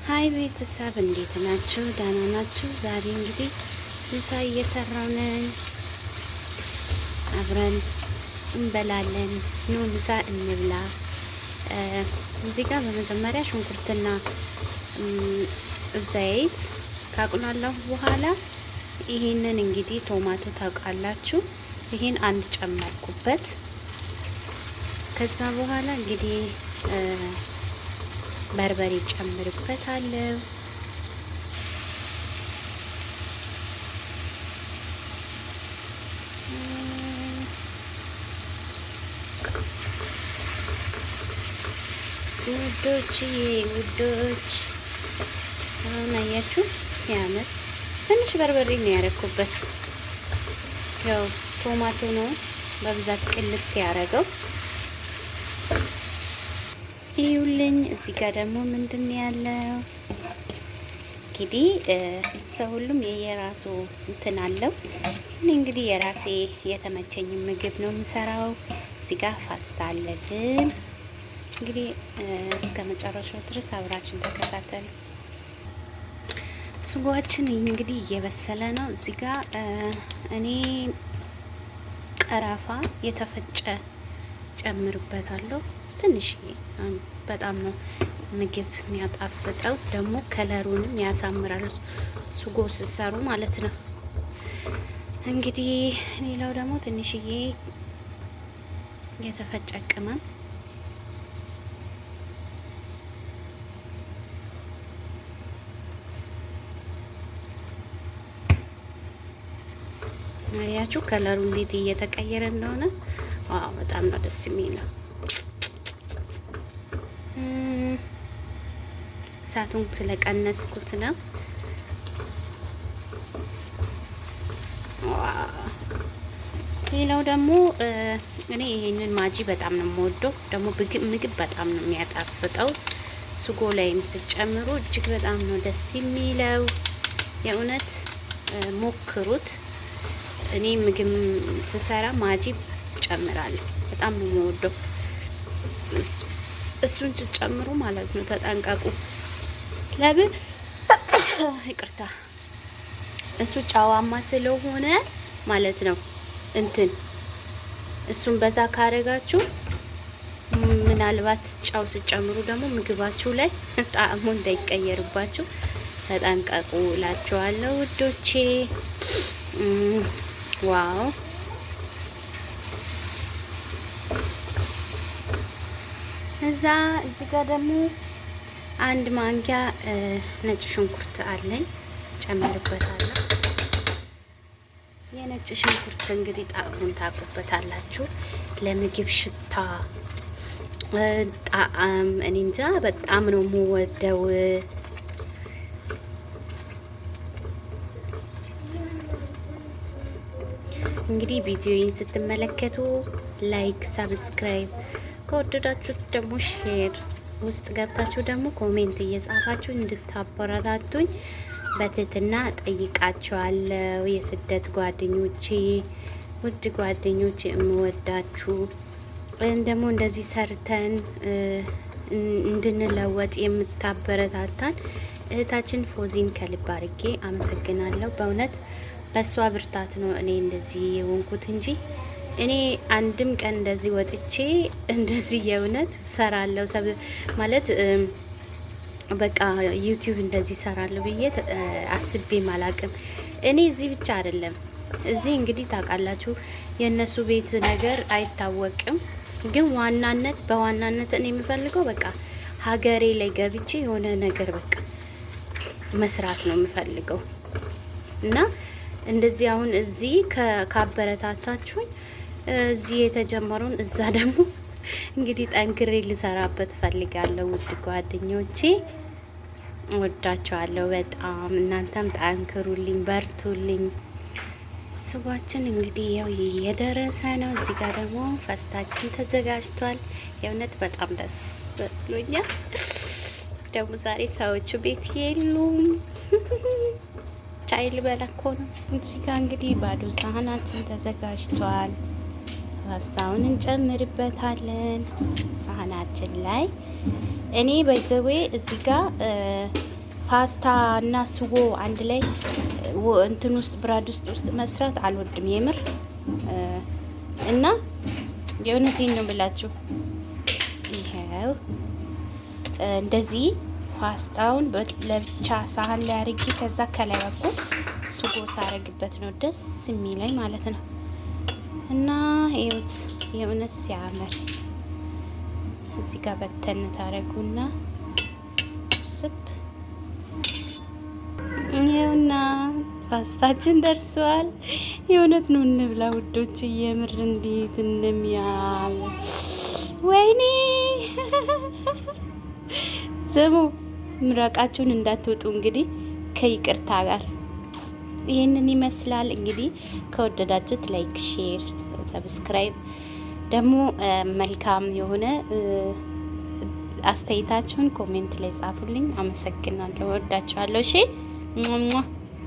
Hi ቤተሰብ እንዴት ናችሁ? ደህና ናችሁ? ዛሬ እንግዲህ ምሳ እየሰራሁ ነኝ። አብረን እንበላለን። ኑ ምሳ እንብላ። እዚህ ጋር በመጀመሪያ ሽንኩርትና ዘይት ካቁላላሁ በኋላ ይሄንን እንግዲህ tomato ታውቃላችሁ፣ ይሄን አንድ ጨመርኩበት። ከዛ በኋላ እንግዲህ በርበሬ ጨምርበታለሁ። ውዶች ውዶች አሁን አያችሁ ሲያምር። ትንሽ በርበሬ ነው ያደረኩበት። ያው ቶማቶ ነው በብዛት ቅልት ያደረገው። ይኸውልኝ እዚህ ጋር ደግሞ ምንድን ያለው እንግዲህ ሰው ሁሉም የየራሱ እንትን አለው። እኔ እንግዲህ የራሴ የተመቸኝ ምግብ ነው የምሰራው። እዚህ ጋር ፓስታ አለልን። እንግዲህ እስከ መጨረሻው ድረስ አብራችን ተከታተሉ። ስጓችን እንግዲህ እየበሰለ ነው። እዚህ ጋር እኔ ቀረፋ የተፈጨ ጨምርበታለሁ ትንሽዬ። በጣም ነው ምግብ የሚያጣፍጠው፣ ደግሞ ከለሩንም ያሳምራል ስጎ ስሰሩ ማለት ነው። እንግዲህ ሌላው ደግሞ ትንሽዬ የተፈጨ ቅመም አያችሁ ከለሩ እንዴት እየተቀየረ እንደሆነ። Wow በጣም ነው ደስ የሚለው። እሳቱን ስለቀነስኩት ነው። ሌላው ደግሞ እኔ ይሄንን ማጂ በጣም ነው የምወደው። ደግሞ ምግብ በጣም ነው የሚያጣፍጠው። ስጎ ላይም ስጨምሩ እጅግ በጣም ነው ደስ የሚለው። የእውነት ሞክሩት። እኔ ምግብ ስሰራ ማጂ ጨምራለሁ። በጣም ነው የምወደው። እሱን ስትጨምሩ ማለት ነው ተጠንቀቁ። ለምን ይቅርታ፣ እሱ ጨዋማ ስለሆነ ማለት ነው። እንትን እሱን በዛ ካረጋችሁ ምናልባት ጨው ስጨምሩ ደግሞ ምግባችሁ ላይ ጣዕሙ እንዳይቀየርባችሁ ተጠንቀቁ እላችኋለሁ ውዶቼ። Wow እዛ እዚህ ጋር ደግሞ አንድ ማንኪያ ነጭ ሽንኩርት አለኝ ጨምርበታለሁ። የነጭ ሽንኩርት እንግዲህ ጣዕሙን ታውቁበታላችሁ። ለምግብ ሽታ ጣዕም እኔ እንጃ በጣም ነው የምወደው። እንግዲህ ቪዲዮዬን ስትመለከቱ like፣ subscribe ከወደዳችሁት ደግሞ share ውስጥ ገብታችሁ ደግሞ comment እየጻፋችሁ እንድታበረታቱኝ በትህትና ጠይቃችኋለሁ። የስደት ጓደኞቼ፣ ውድ ጓደኞቼ የምወዳችሁ ደግሞ እንደዚህ ሰርተን እንድንለወጥ የምታበረታታን እህታችን ፎዚን ከልብ አድርጌ አመሰግናለሁ። በእውነት በእሷ ብርታት ነው እኔ እንደዚህ የሆንኩት እንጂ እኔ አንድም ቀን እንደዚህ ወጥቼ እንደዚህ የእውነት ሰራለሁ ማለት በቃ ዩቲዩብ እንደዚህ ሰራለሁ ብዬ አስቤም አላቅም። እኔ እዚህ ብቻ አይደለም፣ እዚህ እንግዲህ ታውቃላችሁ የእነሱ ቤት ነገር አይታወቅም። ግን ዋናነት በዋናነት እኔ የምፈልገው በቃ ሀገሬ ላይ ገብቼ የሆነ ነገር በቃ መስራት ነው የምፈልገው እና እንደዚህ አሁን እዚህ ካበረታታችሁኝ እዚህ የተጀመረውን እዛ ደግሞ እንግዲህ ጠንክሬ ልሰራበት ፈልጋለሁ። ውድ ጓደኞቼ ወዳችኋለሁ በጣም እናንተም ጠንክሩልኝ፣ በርቱልኝ። ስጓችን እንግዲህ ያው እየደረሰ ነው። እዚህ ጋር ደግሞ ፓስታችን ተዘጋጅቷል። የእውነት በጣም ደስ ብሎኛል። ደግሞ ዛሬ ሰዎቹ ቤት የሉም። ቻይ ልበላ እኮ ነው። እዚህ ጋር እንግዲህ ባዶ ሳህናችን ተዘጋጅቷል። ፓስታውን እንጨምርበታለን ሳህናችን ላይ። እኔ by the way እዚህ ጋር ፓስታ እና ስጎ አንድ ላይ እንትን ውስጥ ብራድ ውስጥ መስራት አልወድም የምር። እና የእውነቴን ነው ብላችሁ ይሄው እንደዚህ ፓስታውን ለብቻ ሳህን ላይ አድርጌ ከዛ ከላይ በኩል ስጎ ሳረግበት ነው ደስ የሚለኝ ማለት ነው። እና ይኸውት የእውነት ሲያምር እዚህ ጋር በተን ታረጉና ስብ። ይኸውና ፓስታችን ደርሷል። የእውነት ነው እንብላ ውዶች፣ የምር እንዴት እንደሚያምር ወይኔ! ስሙ ምራቃችሁን እንዳትወጡ እንግዲህ ከይቅርታ ጋር ይህንን ይመስላል። እንግዲህ ከወደዳችሁት like፣ share፣ subscribe ደግሞ መልካም የሆነ አስተያየታችሁን comment ላይ ጻፉልኝ። አመሰግናለሁ። ወዳችኋለሁ። እሺ።